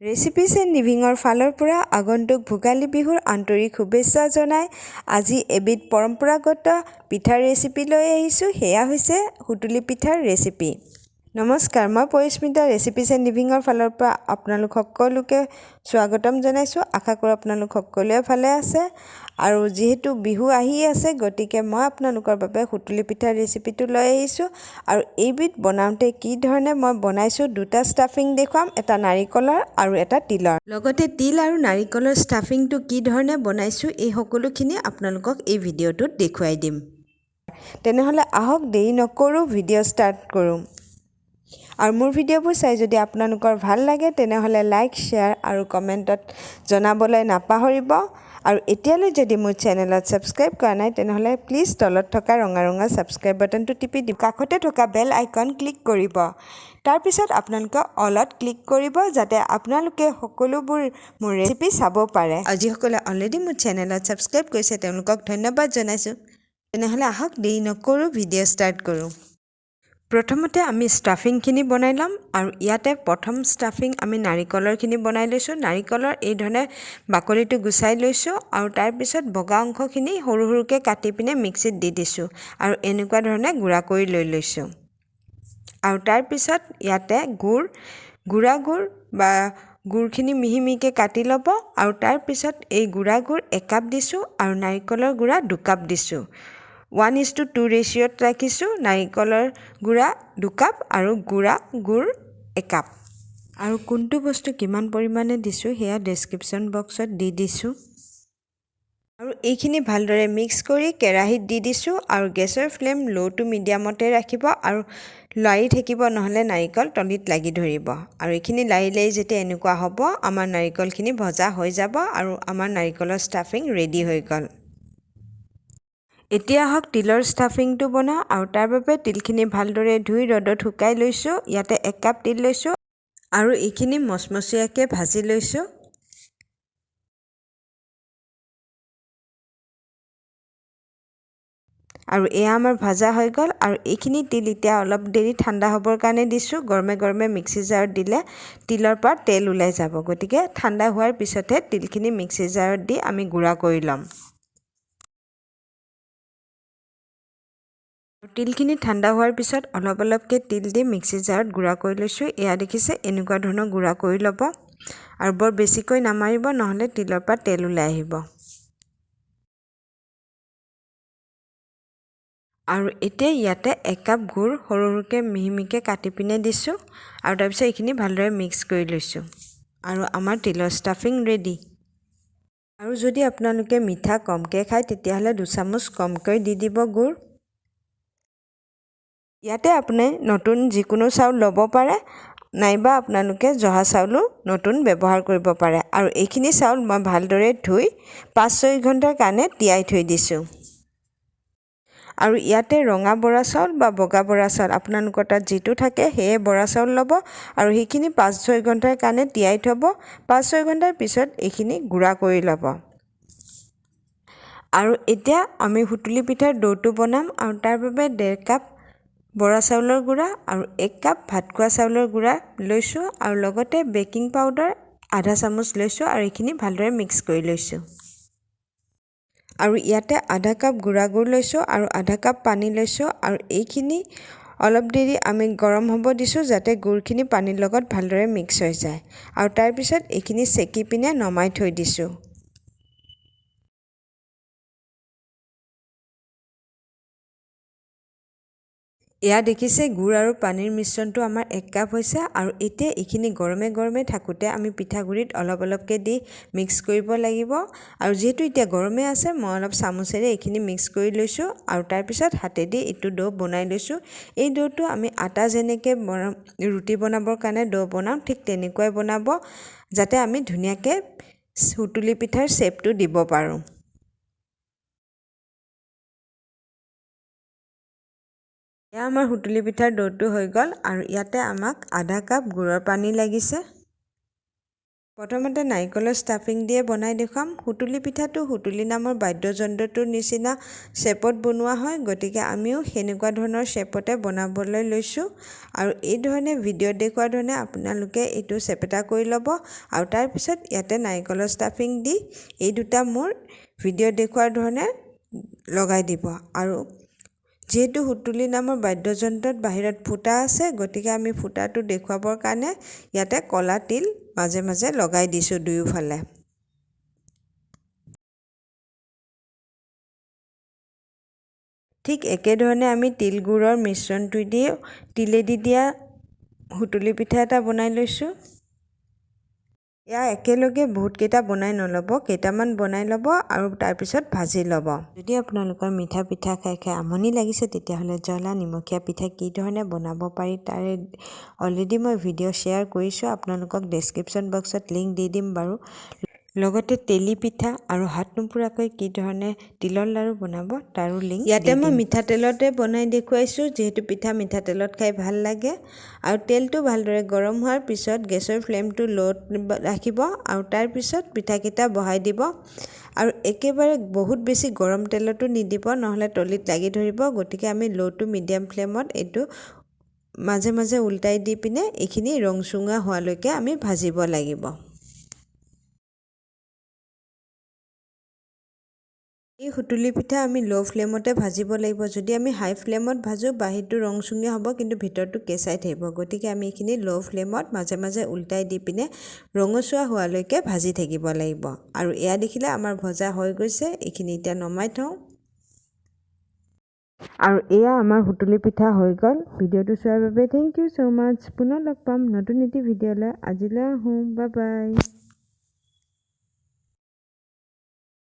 ৰেচিপিজ and লিভিঙৰ ফালৰ পৰা আগন্তুক ভোগালী বিহুৰ আন্তৰিক শুভেচ্ছা জনাই আজি এবিধ পৰম্পৰাগত পিঠাৰ ৰেচিপি লৈ আহিছোঁ। সেয়া হৈছে সুতুলি পিঠাৰ ৰেচিপি। নমস্কাৰ, মই পৰিস্মিতা, ৰেচিপিজ এণ্ড লিভিঙৰ ফালৰ পৰা আপোনালোক সকলোকে স্বাগতম জনাইছোঁ। আশা কৰোঁ আপোনালোক সকলোৱে ভালে আছে। আৰু যিহেতু বিহু আহি আছে, গতিকে মই আপোনালোকৰ বাবে সুতুলি পিঠাৰ ৰেচিপিটো লৈ আহিছোঁ। আৰু এইবিধ বনাওঁতে কি ধৰণে মই বনাইছোঁ, দুটা ষ্টাফিং দেখুৱাম, এটা নাৰিকলৰ আৰু এটা তিলৰ। লগতে তিল আৰু নাৰিকলৰ ষ্টাফিংটো কি ধৰণে বনাইছোঁ, এই সকলোখিনি আপোনালোকক এই ভিডিঅ'টোত দেখুৱাই দিম। তেনেহ'লে আহক, দেৰি নকৰোঁ, ভিডিঅ' ষ্টাৰ্ট কৰোঁ। আৰু মোৰ ভিডিঅ'বোৰ চাই যদি আপোনালোকৰ ভাল লাগে, তেনেহ'লে লাইক, শ্বেয়াৰ আৰু কমেণ্টত জনাবলৈ নাপাহৰিব। আৰু এতিয়ালৈ যদি মোৰ চেনেলত ছাবস্ক্ৰাইব কৰা নাই, তেনেহ'লে প্লিজ তলত থকা ৰঙা ৰঙা ছাবস্ক্ৰাইব বাটনটো টিপি দিব, কাষতে থকা বেল আইকন ক্লিক কৰিব, তাৰপিছত আপোনালোকে অলত ক্লিক কৰিব, যাতে আপোনালোকে সকলোবোৰ মোৰ ৰেচিপি চাব পাৰে। আৰু যিসকলে অলৰেডি মোৰ চেনেলত ছাবস্ক্ৰাইব কৰিছে, তেওঁলোকক ধন্যবাদ জনাইছোঁ। তেনেহ'লে আহক, দেৰি নকৰোঁ, ভিডিঅ' ষ্টাৰ্ট কৰোঁ। প্ৰথমতে আমি ষ্টাফিংখিনি বনাই ল'ম। আৰু ইয়াতে প্ৰথম ষ্টাফিং আমি নাৰিকলৰখিনি বনাই লৈছোঁ। নাৰিকলৰ এই ধৰণে বাকলিটো গুচাই লৈছোঁ আৰু তাৰপিছত বগা অংশখিনি সৰু সৰুকৈ কাটি পিনে মিক্সিত দি দিছোঁ আৰু এনেকুৱা ধৰণে গুড়া কৰি লৈ লৈছোঁ। আৰু তাৰপিছত ইয়াতে গুড়, গুড়া গুড় বা গুড়খিনি মিহি মিহিকৈ কাটি ল'ব। আৰু তাৰপিছত এই গুড়া গুড় একাপ দিছোঁ আৰু নাৰিকলৰ গুড়া 2 কাপ দিছোঁ। 1:2 ৰেচিঅ'ত ৰাখিছোঁ, নাৰিকলৰ গুড়া 2 কাপ আৰু গুড়া গুড় একাপ। আৰু কোনটো বস্তু কিমান পৰিমাণে দিছোঁ, সেয়া ডেছক্ৰিপশ্যন বক্সত দি দিছোঁ। আৰু এইখিনি ভালদৰে মিক্স কৰি কেৰাহীত দি দিছোঁ। আৰু গেছৰ ফ্লেম ল' টু মিডিয়ামতে ৰাখিব আৰু লাৰি থাকিব, নহ'লে নাৰিকল তলিত লাগি ধৰিব। আৰু এইখিনি লাৰি লাৰি যেতিয়া এনেকুৱা হ'ব, আমাৰ নাৰিকলখিনি ভজা হৈ যাব আৰু আমাৰ নাৰিকলৰ ষ্টাফিং ৰেডি হৈ গ'ল। এতিয়া আহক, তিলৰ ষ্টাফিংটো বনাওঁ। আৰু তাৰ বাবে তিলখিনি ভালদৰে ধুই ৰ'দত শুকাই লৈছোঁ। ইয়াতে এক কাপ তিল লৈছোঁ আৰু এইখিনি মচমচীয়াকৈ ভাজি লৈছোঁ। আৰু এয়া আমাৰ ভাজা হৈ গ'ল। আৰু এইখিনি তিল এতিয়া অলপ দেৰি ঠাণ্ডা হ'বৰ কাৰণে দিছোঁ। গৰমে গৰমে মিক্সি জাৰত দিলে তিলৰ পৰা তেল ওলাই যাব। গতিকে ঠাণ্ডা হোৱাৰ পিছতহে তিলখিনি মিক্সি জাৰত দি আমি গুড়া কৰি ল'ম। তিলখিনি ঠাণ্ডা হোৱাৰ পিছত অলপ অলপকৈ তিল দি মিক্সি জাৰত গুড়া কৰি লৈছোঁ। এয়া দেখিছে, এনেকুৱা ধৰণৰ গুড়া কৰি ল'ব। আৰু বৰ বেছিকৈ নামাৰিব, নহ'লে তিলৰ পৰা তেল ওলাই আহিব। আৰু এতিয়া ইয়াতে একাপ গুড় সৰু সৰুকৈ মিহি মিহিকৈ কাটি পিনে দিছোঁ আৰু তাৰপিছত এইখিনি ভালদৰে মিক্স কৰি লৈছোঁ। আৰু আমাৰ তিলৰ ষ্টাফিং ৰেডি। আৰু যদি আপোনালোকে মিঠা কমকৈ খায়, তেতিয়াহ'লে 2 চামুচ কমকৈ দি দিব গুড়। ইয়াতে আপুনি নতুন যিকোনো চাউল ল'ব পাৰে, নাইবা আপোনালোকে জহা চাউলো নতুন ব্যৱহাৰ কৰিব পাৰে। আৰু এইখিনি চাউল মই ভালদৰে ধুই 5-6 ঘণ্টাৰ কাৰণে তিয়াই থৈ দিছোঁ। আৰু ইয়াতে ৰঙা বৰা চাউল বা বগা বৰা চাউল, আপোনালোকৰ তাত যিটো থাকে সেয়ে বৰা চাউল ল'ব আৰু সেইখিনি 5-6 ঘণ্টাৰ কাৰণে তিয়াই থ'ব। 5-6 ঘণ্টাৰ পিছত এইখিনি গুড়া কৰি ল'ব। আৰু এতিয়া আমি সুতুলি পিঠাৰ দৌটো বনাম। আৰু তাৰ বাবে 1.5 কাপ বৰা চাউলৰ গুড়া আৰু 1 কাপ ভাত খোৱা চাউলৰ গুড়া লৈছোঁ আৰু লগতে বেকিং পাউডাৰ আধা চামুচ লৈছোঁ আৰু এইখিনি ভালদৰে মিক্স কৰি লৈছোঁ। আৰু ইয়াতে আধা কাপ গুড়া গুড় লৈছোঁ আৰু আধা কাপ পানী লৈছোঁ। আৰু এইখিনি অলপ দেৰি আমি গৰম হ'ব দিছোঁ, যাতে গুড়খিনি পানীৰ লগত ভালদৰে মিক্স হৈ যায়। আৰু তাৰপিছত এইখিনি চেকি পিনে নমাই থৈ দিছোঁ। এয়া দেখিছে, গুড় আৰু পানীৰ মিশ্ৰণটো আমাৰ 1 কাপ হৈছে। আৰু এতিয়া এইখিনি গৰমে গৰমে থাকোঁতে আমি পিঠাগুড়িত অলপ অলপকৈ দি মিক্স কৰিব লাগিব। আৰু যিহেতু এতিয়া গৰমে আছে, মই অলপ চামুচেৰে এইখিনি মিক্স কৰি লৈছোঁ আৰু তাৰপিছত হাতেদি এইটো দৌ বনাই লৈছোঁ। এই দৌটো আমি আটা যেনেকৈ ৰুটি বনাবৰ কাৰণে দৌ বনাওঁ, ঠিক তেনেকুৱাই বনাব, যাতে আমি ধুনীয়াকৈ সুতুলি পিঠাৰ শ্বেপটো দিব পাৰোঁ। এয়া আমাৰ সুতুলি পিঠাৰ দৌটো হৈ গ'ল। আৰু ইয়াতে আমাক আধা কাপ গুড়ৰ পানী লাগিছে। প্ৰথমতে নাৰিকলৰ ষ্টাফিং দিয়ে বনাই দেখুৱাম। সুতুলি পিঠাটো সুতুলি নামৰ বাদ্যযন্ত্ৰটোৰ নিচিনা শ্বেপত বনোৱা হয়, গতিকে আমিও সেনেকুৱা ধৰণৰ শ্বেপতে বনাবলৈ লৈছোঁ। আৰু এই ধৰণে ভিডিঅ'ত দেখুওৱাৰ ধৰণে আপোনালোকে এইটো চেপেটা কৰি ল'ব আৰু তাৰপিছত ইয়াতে নাৰিকলৰ ষ্টাফিং দি এই দুটা মোৰ ভিডিঅ'ত দেখুওৱাৰ ধৰণে লগাই দিব। আৰু যিহেতু সুতুলি নামৰ বাদ্যযন্ত্ৰত বাহিৰত ফুটা আছে, গতিকে আমি ফুটাটো দেখুৱাবৰ কাৰণে ইয়াতে ক'লা তিল মাজে মাজে লগাই দিছোঁ দুয়োফালে। ঠিক একেধৰণে আমি তিল গুড়ৰ মিশ্ৰণটো দি তিলেদি দিয়া সুতুলি পিঠা এটা বনাই লৈছোঁ। এয়া একেলগে বহুতকেইটা বনাই নল'ব, কেইটামান বনাই ল'ব আৰু তাৰপিছত ভাজি ল'ব। যদি আপোনালোকৰ মিঠা পিঠা খাই খাই আমনি লাগিছে, তেতিয়াহ'লে জ্বলা নিমখীয়া পিঠা কি ধৰণে বনাব পাৰি তাৰে অলৰেডি মই ভিডিঅ' শ্বেয়াৰ কৰিছোঁ, আপোনালোকক ডেছক্ৰিপশ্যন বক্সত লিংক দি দিম বাৰু। লগতে তেলি পিঠা আৰু হাত নোপোৰাকৈ কি ধৰণে তিলৰ লাড়ু বনাব তাৰো লিংক ইয়াতে মই মিঠাতেলতে বনাই দেখুৱাইছোঁ, যিহেতু পিঠা মিঠাতেলত খাই ভাল লাগে। আৰু তেলটো ভালদৰে গৰম হোৱাৰ পিছত গেছৰ ফ্লেমটো ল'ত ৰাখিব আৰু তাৰপিছত পিঠাকেইটা বহাই দিব। আৰু একেবাৰে বহুত বেছি গৰম তেলতো নিদিব, নহ'লে তলিত লাগি ধৰিব। গতিকে আমি ল' টু মিডিয়াম ফ্লেমত এইটো মাজে মাজে উল্টাই দি পিনে এইখিনি ৰংচুঙা হোৱালৈকে আমি ভাজিব লাগিব। এই সুতুলি পিঠা আমি ল' ফ্লেমতে ভাজিব লাগিব। যদি আমি হাই ফ্লেমত ভাজোঁ, বাহিৰটো ৰংচুঙীয়া হ'ব কিন্তু ভিতৰটো কেঁচাই থাকিব। গতিকে আমি এইখিনি ল' ফ্লেমত মাজে মাজে উল্টাই দি পিনে ৰঙচুৱা হোৱালৈকে ভাজি থাকিব লাগিব। আৰু এয়া দেখিলে আমাৰ ভজা হৈ গৈছে, এইখিনি এতিয়া নমাই থওঁ। আৰু এয়া আমাৰ সুতুলি পিঠা হৈ গ'ল। ভিডিঅ'টো চোৱাৰ বাবে thank you so মাছ। পুনৰ লগ পাম নতুন এটি ভিডিঅ'লৈ। আজিলৈ আহোঁ, বাই বাই।